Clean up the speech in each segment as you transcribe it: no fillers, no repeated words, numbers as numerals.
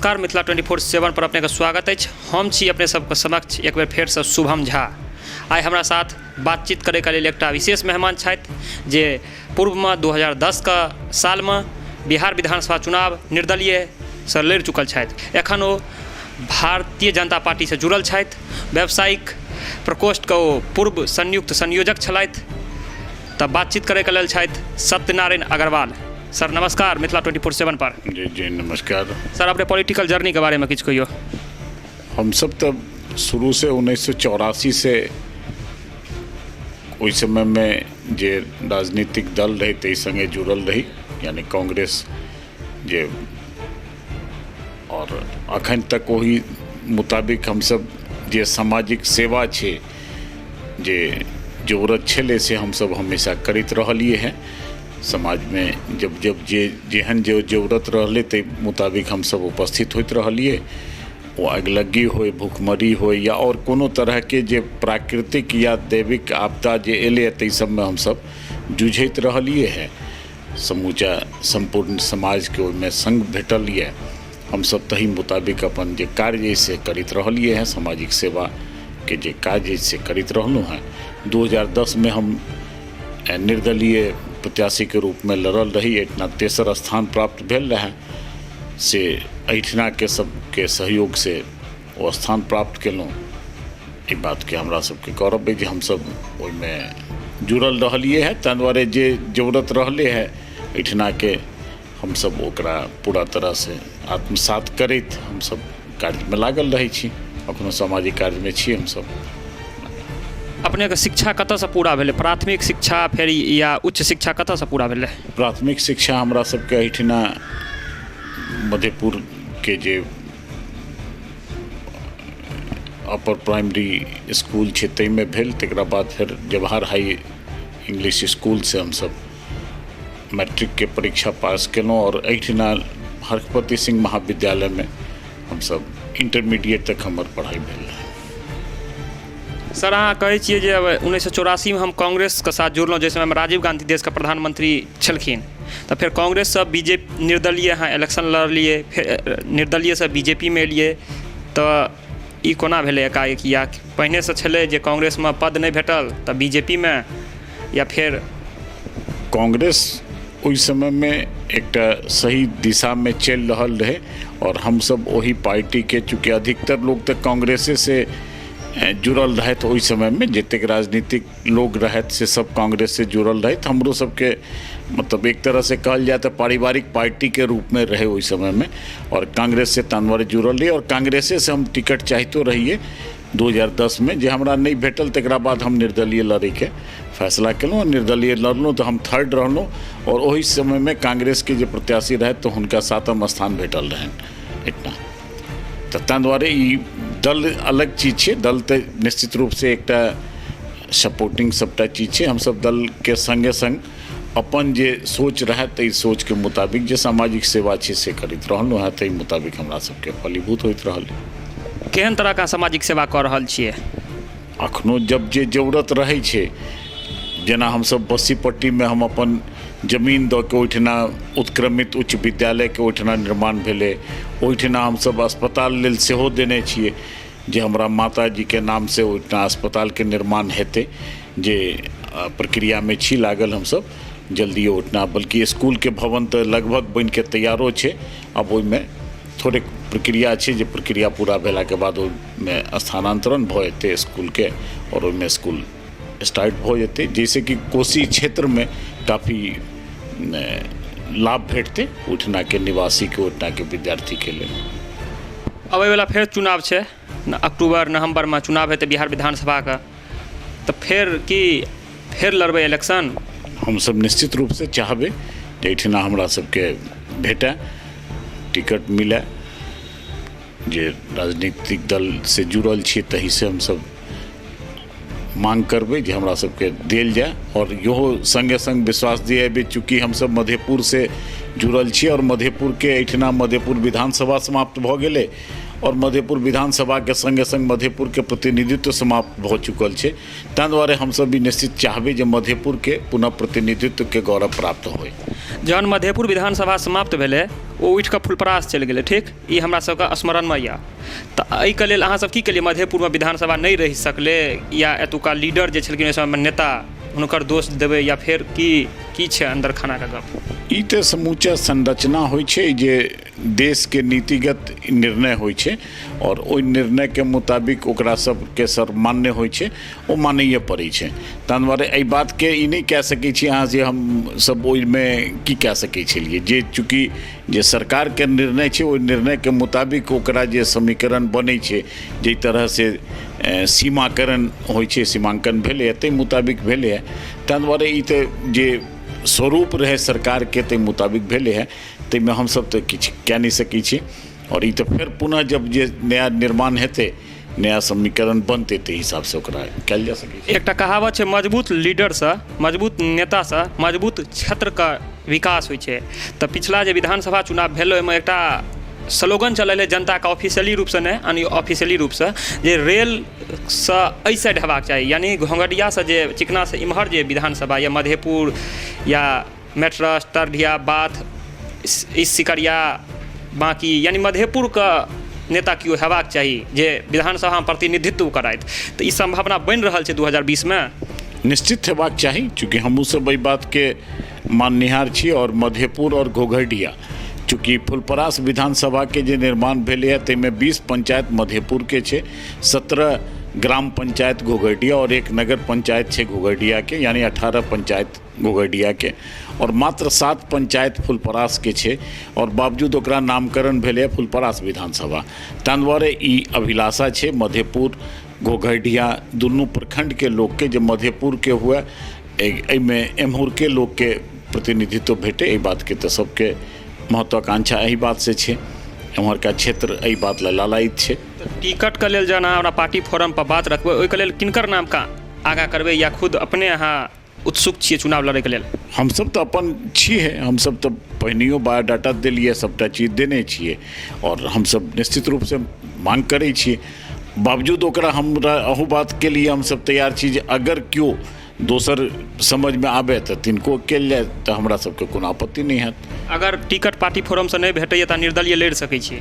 नमस्कार, मिथिला 24/7 पर अपनेके स्वागत अछि। हम छी अपने सबके समक्ष एक बेर फेरसँ शुभम झा। आइ हमरा साथ बातचीत करैके लेल एकटा विशेष मेहमान छथि जे पूर्वमे 2010के सालमे बिहार विधानसभा चुनाव निर्दलीयसँ लड़ि चुकल छथि। एखन ओ भारतीय जनता पार्टीसँ जुड़ल छथि। व्यावसायिक प्रकोष्ठके ओ पूर्व संयुक्त संयोजक छलथि। तऽ बातचीत करैके लेल छथि सत्यनारायण अग्रवाल। सर नमस्कार, मिथिला 24/7 पर। जी जी नमस्कार। सर, अपने पॉलिटिकल जर्नी के बारे में किछु कहियौ। हमसब तऽ शुरूसँ 1984 से ओहि समयमे जे राजनीतिक दल रहै ताहि सङ्गे जुड़ल रही, यानि कांग्रेस जे, आओर अखन तक ओहि मुताबिक हमसब जे सामाजिक सेवा छै, जे जरूरत छलै, से हमसब हमेशा करैत रहलियै हँ। समाजमे जब जब जे जेहन जे जरूरत रहलै, ताहि मुताबिक हमसब उपस्थित होइत रहलियै। ओ अगिलग्गी होइ, भुखमरी होइ या आओर कोनो तरहके जे प्राकृतिक या दैविक आपदा जे एलैए, ताहि सबमे हमसब जूझैत रहलियै हँ। समूचा सम्पूर्ण समाजके ओहिमे सङ्ग भेटल यऽ। हमसब ताहि मुताबिक अपन जे कार्य अइ से करैत रहलियै हँ। सामाजिक सेवाके जे काज अइ से करैत रहलहुँ हँ। 2010मे हम निर्दलीय प्रत्याशीके रूपमे लड़ल रही। एहिठिना तेसर स्थान प्राप्त भेल रहए, से एहिठिनाके सबके सहयोगसँ ओ स्थान प्राप्त केलहुँ। एहि बातके हमरा सबके गौरव अइ जे हमसब ओहिमे जुड़ल रहलियै हँ। ताहि दुआरे जे जरूरत रहलै हँ एहिठिनाके, हमसब ओकरा पूरा तरहसँ आत्मसात करैत हमसब कार्यमे लागल रहै छी। अखनो सामाजिक कार्यमे छी हमसब। अपनेके शिक्षा कतऽसँ पूरा भेलै? प्राथमिक शिक्षा फेर या उच्च शिक्षा कतऽसँ पूरा भेलै? प्राथमिक शिक्षा हमरा सबके एहिठिना मधेपुरके जे अपर प्राइमरी इसकुल छै ताहिमे भेल। तकरा बाद फेर जवाहर हाई इंग्लिश इसकुलसँ हमसब मैट्रिकके परीक्षा पास केलहुँ आओर एहिठिना हरपति सिंह महाविद्यालयमे हमसब इंटरमीडिएट तक हमर पढ़ाइ भेल रहै। सर, अहाँ कहै छियै जे 1984मे हम कांग्रेसके साथ जुड़लहुँ, जाहि समयमे राजीव गांधी देशके प्रधानमंत्री छलखिन, तऽ फेर कांग्रेससँ बीजेपी निर्दलीय अहाँ इलेक्शन लड़लियै, फेर निर्दलीयसँ बीजेपीमे एलियै, तऽ ई कोना भेलै एकाएक? या पहिनेसँ छलै जे कांग्रेसमे पद नहि भेटल तऽ बीजेपीमे या फेर? कांग्रेस ओहि समयमे एकटा सही दिशामे चलि रहल रहै आओर हमसब ओहि पार्टीके, चूँकि अधिकतर लोक तऽ कांग्रेसेसँ जुड़ल रहथि, ओहि समयमे जतेक राजनीतिक लोक रहथि से सब कांग्रेससँ जुड़ल रहथि। हमरो सबके मतलब एक तरहसँ कहल जाय तऽ पारिवारिक पार्टीके रूपमे रहै ओहि समयमे आओर कांग्रेससँ ताहि दुआरे जुड़ल रही आओर कांग्रेसेसँ हम टिकट चाहितो रहियै 2010मे, जे हमरा नहि भेटल। तकरा बाद हम निर्दलीय लड़ैके फैसला केलहुँ आओर निर्दलीय लड़लहुँ तऽ हम थर्ड रहलहुँ आओर ओहि समयमे कांग्रेसके जे प्रत्याशी रहथि तऽ हुनका सातम स्थान भेटल रहनि एहिठिना। तऽ ताहि दुआरे ई दल अलग चीज छै। दल तऽ निश्चित रूपसँ एकटा सपोर्टिंग सभटा चीज छै। हमसभ दलके सङ्गे सङ्ग अपन जे सोच रहए, ताहि सोचके मुताबिक जे सामाजिक सेवा छै से करैत रहलहुँ हेँ। ताहि मुताबिक हमरा सभके फलीभूत होइत रहल। केहन तरहके सामाजिक सेवा कऽ रहल छियै? अखनो जब जे जरूरत रहै छै, जेना हमसभ बस्सी पट्टीमे हम अपन जमीन दऽ के ओहिठिना उत्क्रमित उच्च विद्यालयके ओहिठिना निर्माण भेलै। ओहिठिना हमसभ अस्पताल लेल सेहो देने छियै जे हमरा माताजीके नामसँ ओहिठिना अस्पतालके निर्माण हेतै, जे प्रक्रियामे छी लागल हमसभ। जल्दिए ओहिठिना, बल्कि इसकुलके भवन तऽ लगभग बनिके तैयारो छै। आब ओहिमे थोड़ेक प्रक्रिया छै, जे प्रक्रिया पूरा भेलाके बाद ओहिमे स्थानान्तरण भऽ जेतै इसकुलके आओर ओहिमे इसकुल स्टार्ट भऽ जेतै, जाहिसँ कि कोसी क्षेत्रमे काफी लाभ भेटतै ओहिठिनाके निवासीके, ओहिठिनाके विद्यार्थीके लेल। अबैवला फेर चुनाव छै, अक्टूबर नवम्बरमे चुनाव हेतै बिहार विधानसभाके, तऽ फेर की फेर लड़बै इलेक्शन? हमसभ निश्चित रूपसँ चाहबै जे एहिठिना हमरा सबके भेटय, टिकट मिलय। जे राजनीतिक दलसँ जुड़ल छियै, ताहिसँ हमसभ माँग करबै जे हमरा सबके देल जाय। आओर इहो सङ्गे सङ्ग विश्वास दिएबै, चूँकि हमसभ मधेपुरसँ जुड़ल छी आओर मधेपुरके एहिठिना मधेपुर विधानसभा समाप्त भऽ गेलै आओर मधेपुर विधानसभाके सङ्गे सङ्ग मधेपुरके प्रतिनिधित्व समाप्त भऽ चुकल छै। ताहि दुआरे हमसब भी निश्चित चाहबै जे मधेपुरके पुनः प्रतिनिधित्वके गौरव प्राप्त होइ। जहन मधेपुर विधानसभा समाप्त भेलै, ओ उठि कऽ फुलपरास चलि गेलै, ठीक? ई हमरा सबके स्मरणमे यऽ। तऽ एहिके लेल अहाँसब की केलियै? मधेपुरमे विधानसभा नहि रहि सकलै या एतुका लीडर जे छलखिन ओहि समयमे नेता, हुनकर दोष देबै या फेर की की छै अन्दर खानाके गप? ई तऽ समूचा संरचना होइ छै जे देशके नीतिगत निर्णय होइ छै आओर ओहि निर्णयके मुताबिक ओकरा सबके सर्वमान्य होइ छै, ओ मानैए पड़ै छै। ताहि दुआरे एहि बातके ई नहि कए सकै छी अहाँ जे हमसब ओहिमे की कए सकै छलियै, जे चूँकि जे सरकारके निर्णय छै ओहि निर्णयके मुताबिक ओकरा जे समीकरण बनै छै, जाहि तरहसँ सीमाकरण होइ छै, सीमाङ्कन भेलैए ताहि मुताबिक भेलैए। ताहि दुआरे ई तऽ जे स्वरूप रहै सरकारके ताहि मुताबिक भेलै हँ, ताहिमे हमसब तऽ किछु कए नहि सकै छी। आओर ई तऽ फेर पुनः जब जे नया निर्माण हेतै, नया समीकरण बनतै, ताहि हिसाबसँ ओकरा कयल जा सकै छै। एकटा कहावत छै, मजबूत लीडरसँ, मजबूत नेतासँ मजबूत क्षेत्रके विकास होइ छै। तऽ पिछला जे विधानसभा चुनाव भेल, ओहिमे एकटा स्लोगन चलल रहै जनताके, ऑफिशियली रूपसँ नहि, अनऑफिशियली रूपसँ, जे रेलसँ एहि साइड हेबाक चाही, यानि घोघडियासँ जे चिकनासँ इम्हर जे विधानसभा या मधेपुर या मेटरस, तरढिया, बाथ, सिकरिया, बाँकी, यानि मधेपुरके नेता केओ हेबाक चाही जे विधानसभामे प्रतिनिधित्व करथि। तऽ ई सम्भावना बनि रहल छै 2020मे? निश्चित हेबाक चाही, चूँकि हमहूँसभ एहि बातके माननिहार छी। आओर मधेपुर आओर घोघरडीहा, चूँकि फुलपरास विधानसभाके जे निर्माण भेलैए ताहिमे 20 पंचायत मधेपुरके छै, 17 ग्राम पंचायत घोघरडीहा आओर एक नगर पंचायत छै घोघरडीहाके, यानि 18 पंचायत घोघरडीहाके, आओर मात्र 7 पंचायत फुलपरासके छै, आओर बावजूद ओकरा नामकरण भेलैए फुलपरास विधानसभा। ताहि दुआरे ई अभिलाषा छै मधेपुर घोघरडीहा दुनू प्रखंडके लोकके जे मधेपुरके हुए, एहिमे एम्हुरके लोकके प्रतिनिधित्व भेटै। एहि बातके तऽ सबके महत्वाकांक्षा एहि बातसँ छै, एम्हरका क्षेत्र एहि बात लए लालायित छै। टिकटके लेल जहन अहाँ हमरा पार्टी फोरमपर बात रखबै, ओहिके लेल किनकर नामके आगाँ करबै या खुद अपने अहाँ उत्सुक छियै चुनाव लड़ैके लेल? हमसब तऽ अपन छियै, हमसब तऽ पहिनहियो बायोडाटा देलियै, सबटा चीज देने छियै आओर हमसब निश्चित रूपसँ माँग करै छियै। बावजूद ओकरा हमरा अहू बातके लिए हमसब तैयार छी जे अगर केओ दोसर समझमे आबै तऽ तिनको कयल जाय, तऽ हमरा सबके कोनो आपत्ति नहि हैत। अगर टिकट पार्टी फोरमसँ नहि भेटैए तऽ निर्दलीय लड़ि सकै छियै?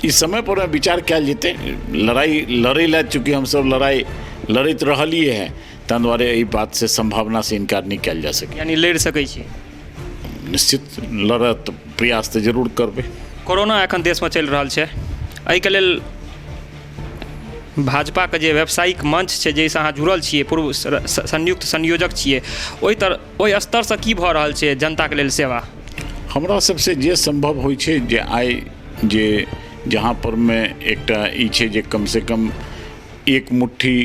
ई समय पर विचार कयल जेतै। लड़ाइ लड़ै लए चूँकि हमसब लड़ाइ लड़ैत रहलियै हँ, ताहि दुआरे एहि बातसँ सम्भावनासँ इनकार नहि कयल जा सकैए। यानी लड़ि सकै छी? निश्चित लड़त, प्रयास तऽ जरूर करबै। कोरोना एखन देशमे चलि रहल छै, एहिके लेल भाजपाके जे व्यावसायिक मंच छै जाहिसँ अहाँ जुड़ल छियै, पूर्व संयुक्त संयोजक छियै, ओहि तर ओहि स्तरसँ की भऽ रहल छै जनताके लेल सेवा? हमरा सबसँ जे सम्भव होइ छै, जे आइ जे जहाँ परमे एकटा ई छै जे कमसँ कम एक मुट्ठी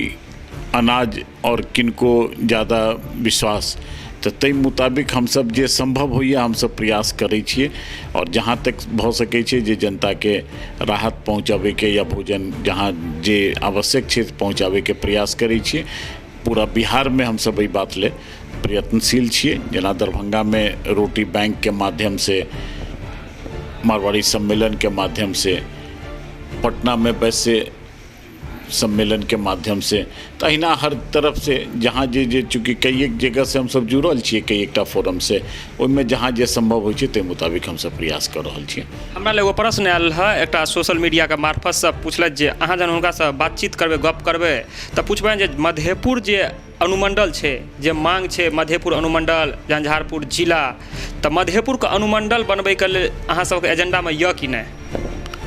अनाज आओर किनको ज्यादा विश्वास, तऽ ताहि मुताबिक हमसब जे सम्भव होइए हमसब प्रयास करै छियै। आओर जहाँ तक भऽ सकै छै जे जनताके राहत पहुँचाबैके या भोजन जहाँ जे आवश्यक छै पहुँचाबैके प्रयास करै छियै। पूरा बिहारमे हमसब एहि बात लए प्रयत्नशील छियै। जेना दरभंगामे रोटी बैंकके माध्यमसँ, मारवाड़ी सम्मेलनके माध्यमसँ, पटनामे वैश्य सम्मेलनके माध्यमसँ, तऽ अहिना हर तरफसँ जहाँ जे जे चूँकि कइएक जगहसँ हमसब जुड़ल छियै, कई एकटा फोरमसँ, ओहिमे जहाँ जे सम्भव होइ छै ताहि मुताबिक हमसब प्रयास कऽ रहल छियै। हमरा लग एगो प्रश्न आयल रहए एकटा सोशल मीडियाके मार्फतसँ, पुछलथि जे अहाँ जहन हुनकासँ बातचीत करबै, गप करबै, तऽ पुछबनि जे मधेपुर जे अनुमण्डल छै, जे माँग छै मधेपुर अनुमण्डल झंझारपुर जिला, तऽ मधेपुरके अनुमण्डल बनबैके लेल अहाँ सबके एजेंडामे यऽ कि नहि?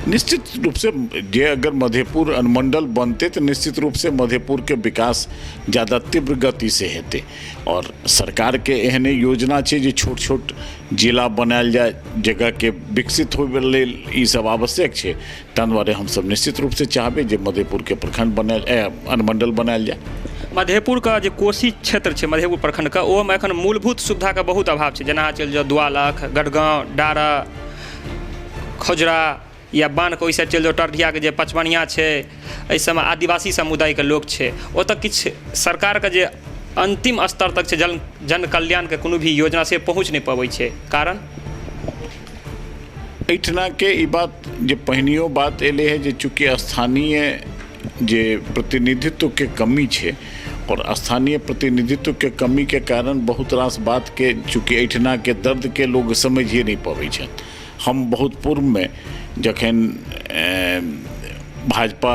निश्चित रूपसँ जे अगर मधेपुर अनुमण्डल बनतै तऽ निश्चित रूपसँ मधेपुरके विकास ज्यादा तीव्र गतिसँ हेतै। आओर सरकारके एहने योजना छै जे छोट छोट जिला बनायल जाय, जगहके विकसित होबे लेल ई सब आवश्यक छै। ताहि दुआरे हमसब निश्चित रूपसँ चाहबै जे मधेपुरके प्रखण्ड बनायल, अनुमण्डल बनायल जाय। मधेपुरके जे कोसी क्षेत्र छै, मधेपुर प्रखण्डके, ओहोमे एखन मूलभूत सुविधाके बहुत अभाव छै। जेना अहाँ चलि जाउ दुआलख, गढ़गाँव, डारा, खजुरा या बान्हके ओहि साइड चलि जाउ टरढियाके जे पचमनिया छै, एहि सबमे आदिवासी समुदायके लोक छै। ओतऽ किछु सरकारके जे अन्तिम स्तर तक छै जन कल्याणके कोनो भी योजना से पहुँच नहि पबै छै, कारण? एहिठिनाके ई बात जे पहिनियो बात एलै हँ जे चूँकि स्थानीय जे प्रतिनिधित्वके कमी छै आओर स्थानीय प्रतिनिधित्वके कमीके कारण बहुत रास बातके चूँकि एहिठिनाके दर्दके लोग समझिए नहि पबै छथि। हम बहुत पूर्वमे जखन भाजपा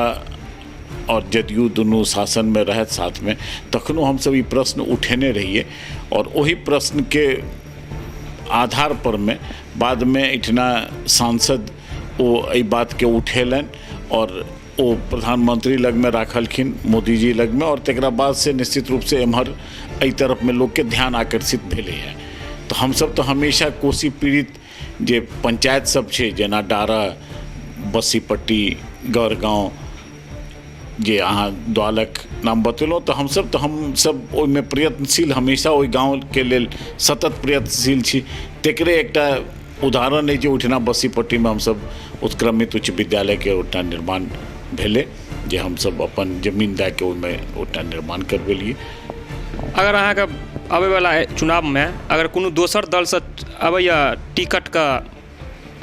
आओर जदयू दुनू शासनमे रहथि साथमे, तखनो हमसब ई प्रश्न उठेने रहियै आओर ओहि प्रश्नके आधार परमे बादमे एहिठिना सांसद ओ एहि बातके उठेलनि आओर ओ प्रधानमंत्री लगमे राखलखिन, मोदीजी लगमे, आओर तकरा बादसँ निश्चित रूपसँ एम्हर एहि तरफमे लोकके ध्यान आकर्षित भेलै हँ। तऽ हमसब तऽ हमेशा कोसी पीड़ित जे पंचायत सब छै, जेना डारा, बसीपट्टी, गढ़गाँव, जे अहाँ द्वालक नाम बतेलहुँ, तऽ हमसब ओहिमे प्रयत्नशील हमेशा ओहि गाँवके लेल सतत प्रयत्नशील छी। तकरे एकटा उदाहरण अछि जे ओहिठिना बसीपट्टीमे हमसब उत्क्रमित उच्च विद्यालयके ओहिठिना निर्माण भेलै, जे हमसब अपन जमीन दए के ओहिमे ओहिठिना निर्माण करबेलियै। अगर अहाँके अबैवला चुनावमे अगर कोनो दोसर दलसँ अबैया टिकटके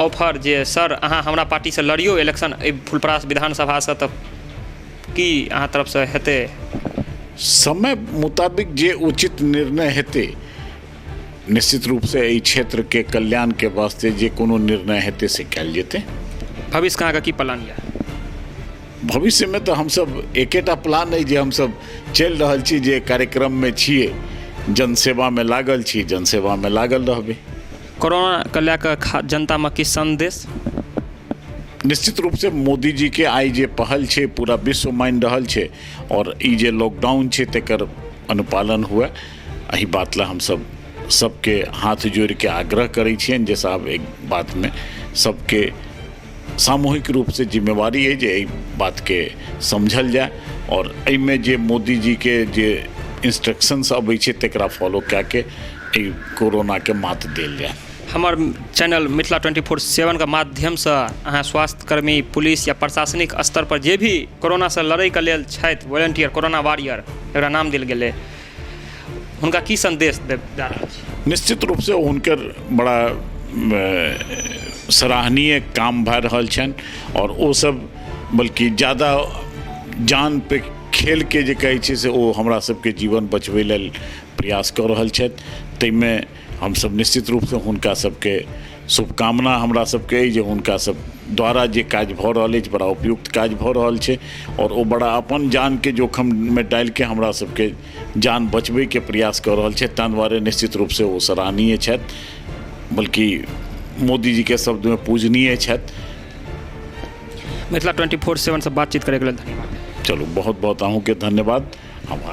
ऑफर जे सर अहाँ हमरा पार्टीसँ लड़ियौ इलेक्शन एहि फुलपरास विधानसभासँ, तऽ की अहाँ तरफसँ हेतै? समय मुताबिक जे उचित निर्णय हेतै, निश्चित रूपसँ एहि क्षेत्रके कल्याणके वास्ते जे कोनो निर्णय हेतै से कयल जेतै। भविष्यके अहाँके की प्लान यऽ? भविष्यमे तऽ हमसब एकेटा प्लान अइ जे हमसब चलि रहल छी, जे कार्यक्रममे छियै, जनसेवामे लागल छी, जनसेवामे लागल रहबै। कोरोनाके लए कऽ जनतामे की सन्देश? निश्चित रूपसँ मोदीजीके आइ जे पहल छै पूरा विश्व मानि रहल छै आओर ई जे लॉकडाउन छै तकर अनुपालन हुए, एहि बात लए हमसब सबके हाथ जोड़िके आग्रह करै छियनि जे साहब एक बातमे सबके सामूहिक रूपसँ जिम्मेवारी अइ जे एहि बातके समझल जाय आओर एहिमे जे मोदीजीके जे इंस्ट्रक्शंस अबै छै तकरा फॉलो कए के एहि कोरोनाके मात देल जाय। हमर चैनल मिथिला 24/7 के माध्यमसँ अहाँ स्वास्थ्यकर्मी, पुलिस या प्रशासनिक स्तर पर जे भी कोरोनासँ लड़ैके लेल छथि वॉलेंटियर, कोरोना वॉरियर एकरा नाम देल गेलै, हुनका की सन्देश दए रहल छी? निश्चित रूपसँ हुनकर बड़ा सराहनीय काम भए रहल छनि आओर ओसब बल्कि ज़्यादा जान पे खेलके जे कहै छै से ओ हमरा सबके जीवन बचबै लेल प्रयास कऽ रहल छथि। ताहिमे हमसब निश्चित रूपसँ हुनका सबके शुभकामना हमरा सबके अइ जे हुनका सब द्वारा जे काज भऽ रहल अछि बड़ा उपयुक्त काज भऽ रहल छै आओर ओ बड़ा अपन जानके जोखिममे डालिके हमरा सबके जान बचबैके प्रयास कऽ रहल छथि, ताहि दुआरे निश्चित रूपसँ ओ सराहनीय छथि, बल्कि मोदीजीके शब्दमे पूजनीय छथि। मिथिला 24/7 से बातचीत करैके लेल धन्यवाद। चलू, बहुत बहुत अहूँके धन्यवाद, आभार।